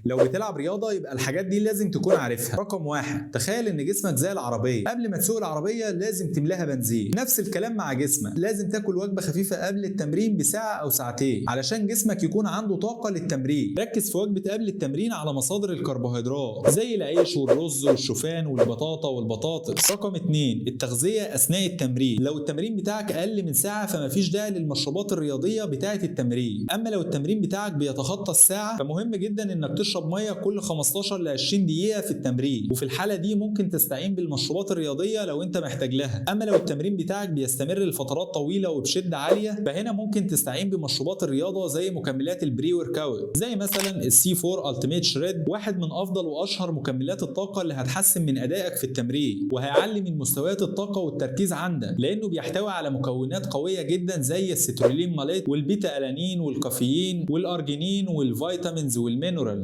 لو بتلعب رياضة يبقى الحاجات دي لازم تكون عارفها. رقم 1، تخيل ان جسمك زي العربية، قبل ما تسوق العربية لازم تملاها بنزين. نفس الكلام مع جسمك، لازم تاكل وجبة خفيفة قبل التمرين بساعة او ساعتين علشان جسمك يكون عنده طاقة للتمرين. ركز في وجبة قبل التمرين على مصادر الكربوهيدرات زي العيش والرز والشوفان والبطاطا والبطاطس. رقم 2، التغذية اثناء التمرين. لو التمرين بتاعك اقل من ساعة فما فيش داعي للمشروبات الرياضية بتاعة التمرين. اما لو التمرين بتاعك بيتخطى الساعة فمهم جدا انك تشرب مية كل 15 ل 20 دقيقة في التمرين، وفي الحالة دي ممكن تستعين بالمشروبات الرياضية لو انت محتاج لها. اما لو التمرين بتاعك بيستمر لفترات طويلة وبشدة عالية فهنا ممكن تستعين بمشروبات الرياضة زي مكملات ال pre-workout، زي مثلا ال C4 Ultimate Shred، واحد من افضل واشهر مكملات الطاقة اللي هتحسن من ادائك في التمرين وهيعلي من مستويات الطاقة والتركيز عندك، لانه بيحتوي على مكونات قوية جدا زي ال citrulline malate وال beta alanine والكافيين والارجينين وال vitamins وال minerals.